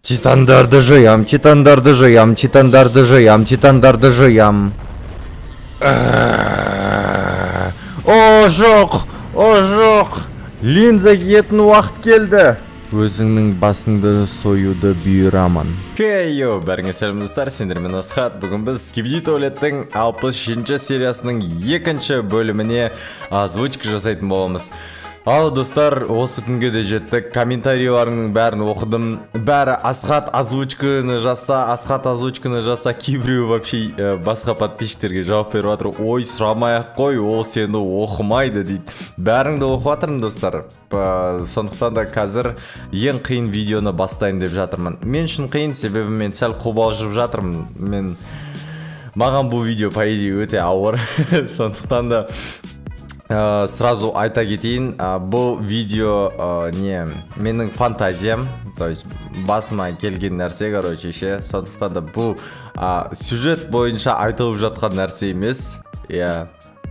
Титандарды жоям, титандарды жоям, титандарды жоям, титандарды жоям. О, жоқ, о, жоқ. Линза киетін уақыт келді. Өзіңнің басыңды союды бұйырамын. Хей-йо, бәріңе сәлем достар, сендермен Асхат. Бүгін біз Скибиди Туалеттің 63 сериясының екінші бөліміне озвучка жасайтын боламыз. Ал достар, осы күнге де жеттік. Комментарийларыңның бәрін оқыдым. Бәрі Асхат озвучканы жаса, Асхат озвучканы жаса. Кейбіреуі вообще басқа подписчиктерге жауап беріп жатыр. Ой, сұрамай-ақ қой, ол сені оқымайды дейді. Бәріңді оқып жатырмын достар. Сондықтан да қазір ең қиын видеоны бастайын деп жатырмын. Мен үшін қиын, себебі мен сәл қобалжып жатырмын. Маған бұл видео по идее өте ауыр. Сондықтан да сразу айта кетейін, бұл видео не менің фантазиям, то есть басыма келген нәрсе, короче, ше. Сондықтан да бұл сюжет бойынша айтылып жатқан нәрсе емес. Иә,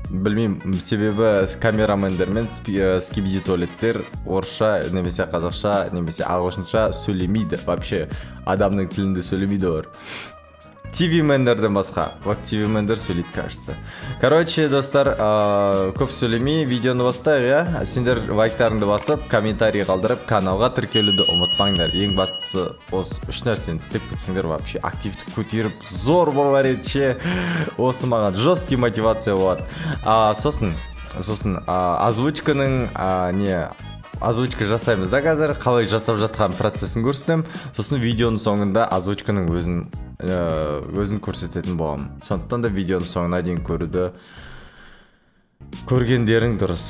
білмеймін, себебі камерамендер мен скибиди туалеттер орысша немесе қазақша немесе ағылшынша сөйлемейді, вообще адамның тілінде сөйлемейді олар. TV-мендерден басқа. Вот TV-мендер сөйлейді, кажется. Короче, достар, көп сөйлемей видеоны бастайық, иә? Сендер лайктарыңды басып, комментарий қалдырып, каналға тіркелуді ұмытпаңдар. Ең бастысы осы үш нәрсені істеп кетсеңдер, вообще активті көтеріп зор болар еді ше. Осы маған жесткий мотивация болады. Сосын озвучканың не озвучка жасаймыз да қазір, қалай жасап жатқан процесін көрсетемін. Сосын видеоның соңында озвучканың өзін көрсететін боламын. Сондықтан да видеоның соңына дейін көруді көргендерің дұрыс.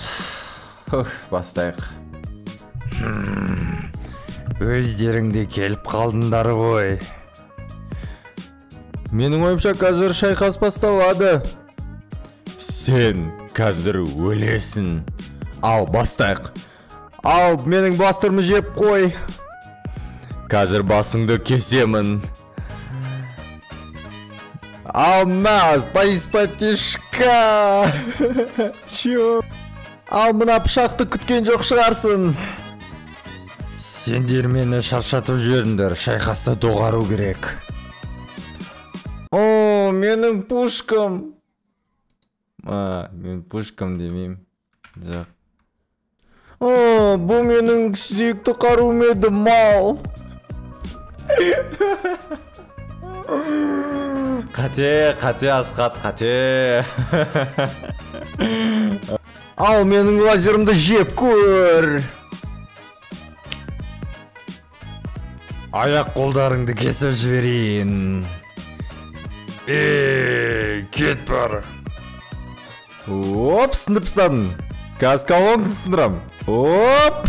Бастайық. Өздерің де келіп қалдыңдар ғой. Менің ойымша қазір шайқас басталады. Сен қазір өлесің. Ал бастайық. Ал, менің бастырымды жеп қой. Қазір басыңды кесемін. Алмаз, поиспотишка. Чё? Ал, мына пышақты күткен жоқ шығарсың. Сендер мені шаршатып жібердіңдер, шайқасты доғару керек. О, менің пушкам. Мен пушкам демеймін. Жоқ. О, бұл менің сүйікті қаруым еді, мал. Қате, қате, Асхат, қате. Ал, менің лазерімді жеп көр. Аяқ қолдарыңды кесіп жіберейін. Ей, кет бар. Оп, сындырып тастадым. Қазір колонканы сындырам. Оп!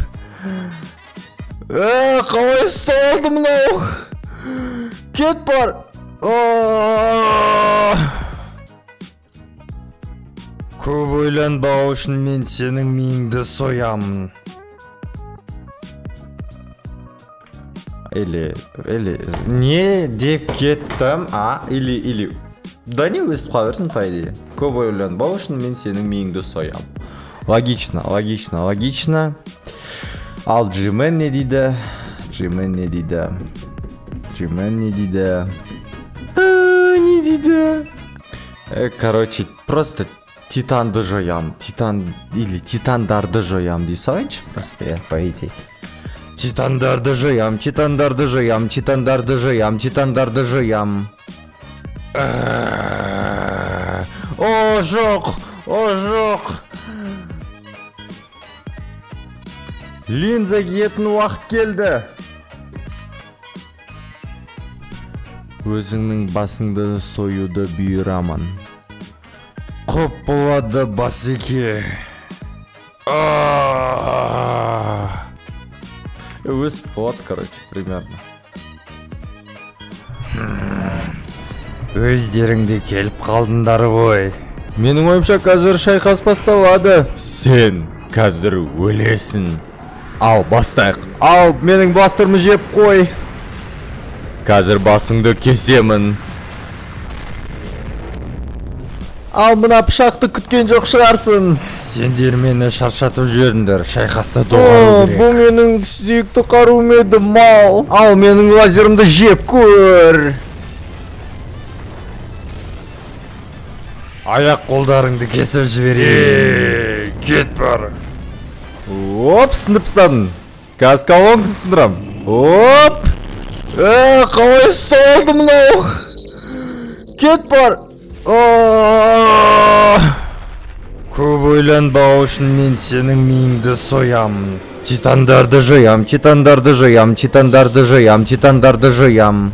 Қалай ұстап алды мынау? Кет бар. Көп ойланбау үшін мен сенің миыңды соямын. Или не деп кеттім, а? Или да не өстіп қала берсін, по идее. Көп ойланбау үшін мен сенің миыңды соям. Логично, логично, логично. Ал Джимен не дейді? Джимен не дейді? Джимен не дейді? Не дейді? Короче, просто титанды жоям. Титан или титандарды жоям дей салайыншы просто, я, по идее. Титандарды жоям, титандарды жоям, титандарды жоям, титандарды жоям. О, жоқ, о, жоқ. Линза киетін уақыт келді. Өзіңнің басыңды союды бұйырамын. Құп болады, басеке. Өсіп болады, короче, примерно. Өздерің де келіп қалдыңдар ғой. Менің ойымша қазір шайқас басталады. Сен қазір өлесің. Ал, бастайық. Ал, менің бастырымды жеп қой. Қазір басыңды кесемін. Ал мына пышақты күткен жоқ шығарсың. Сендер мені шаршатып жібердіңдер. Шайқаста доғару керек. Бұл менің сүйікті қаруым еді, мал. Ал менің лазерімді жеп көр. Аяқ қолдарыңды кесіп жіберейін. Кет бар. Оп, сындырып тастадым. Қазір колонканы сындырам. Оп. Қалай ұстап алды мынау? Кет бар. Көп ойланбау үшін мен сенің миыңды соямын. Титандарды жоям, титандарды жоям, титандарды жоям, титандарды жоям.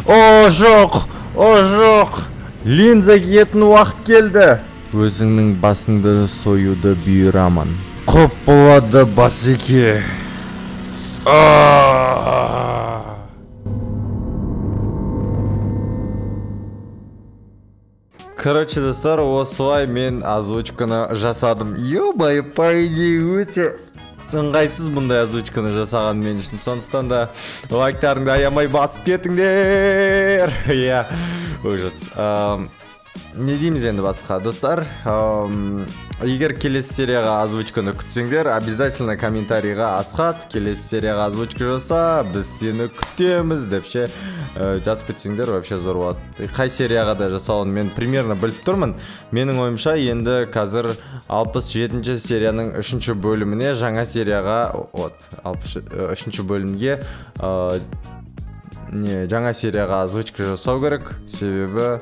О, жоқ, о, жоқ. Линза киетін уақыт келді. Өзіңнің басыңды союды бұйырамын. Құп болады, басеке. Короче, достар, осылай мен озвучканы жасадым. Ё-моё, по идее, өте ыңғайсыз бұндай озвучканы жасаған мен үшін. Сондықтан да лайктарыңды аямай басып кетіңдер. Иә, ужас. Не дейміз енді басқа, достар? Егер келесі серияға озвучканы күтсеңдер, обязательно комментарийға Асхат, келесі серияға озвучка жаса, біз сені күтеміз деп ше жазып кетсеңдер, вообще зор болады. Қай серияға да жасауын мен примерно біліп тұрмын. Менің ойымша, енді қазір 67-ші серияның 3-ші бөліміне, жаңа серияға, вот, 63-ші бөлімге, не, жаңа серияға озвучка жасау керек, себебі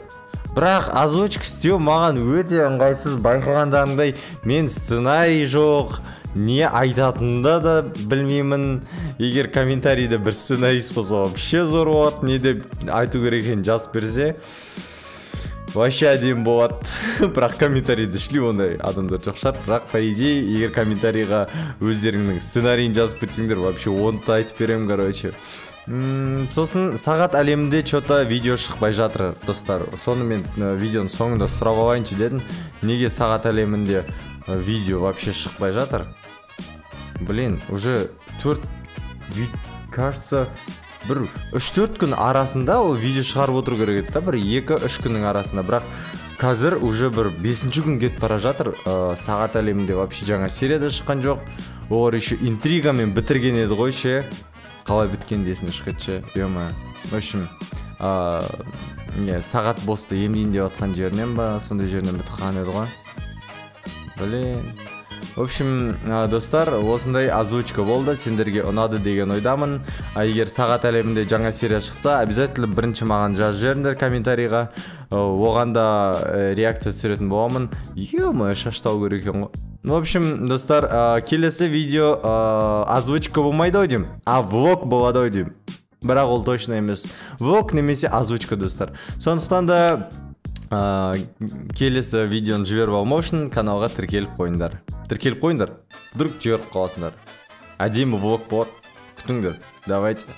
бірақ озвучка істеу маған өте ыңғайсыз. Байқағандарыңдай, мен сценарий жоқ, не айтатынымды да білмеймін. Егер комментарийде бір сценарист болса, вообще зор болады. Не деп айту керек екенін жазып берсе, вообще әдемі болады. Бірақ комментарийді шли ондай адамдар жоқ шығар. Бірақ по идее, егер комментарийға өздеріңнің сценарийін жазып кетсеңдер, вообще оны да айтып беремін, короче. Сосын сағат әлемінде чё-то видео шықпай жатыр, достар. Соны мен видеоның соңында сұрап алайыншы дедім. Неге сағат әлемінде видео вообще шықпай жатыр? Блин, уже 4, кажется, бір 3-4 күн арасында ол видео шығарып отыру керек еді да, бір 2-3 күннің арасында. Бірақ қазір уже бір 5-ші күн кетіп бара жатыр. Сағат әлемінде вообще жаңа серия да шыққан жоқ. Олар еще интригамен бітірген еді ғой ше. Қалай біткен есімде шығып кетші, ё-моё. В общем, не, сағат босты емдейін деп атқан жерінен ба, сондай жерінен бітіп қалған еді ғой. Блин. В общем, достар, осындай озвучка болды. Сендерге ұнады деген ойдамын. А егер сағат әлемінде жаңа серия шықса, обязательно бірінші маған жазып жіберіңдер комментарийға. Оған да реакция түсіретін боламын. Ё-моё, шаштау керек екен ғой. В общем, достар, келесі видео озвучка болмайды ау деймін, а влог болады ау деймін. Бірақ ол точно емес. Влог немесе озвучка, достар. Сондықтан да келесі видеоны жіберіп алмау үшін каналға тіркеліп қойыңдар. Тіркеліп қойыңдар, вдруг жіберіп қаласыңдар. Әдемі влог болады, күтіңдер. Давайте.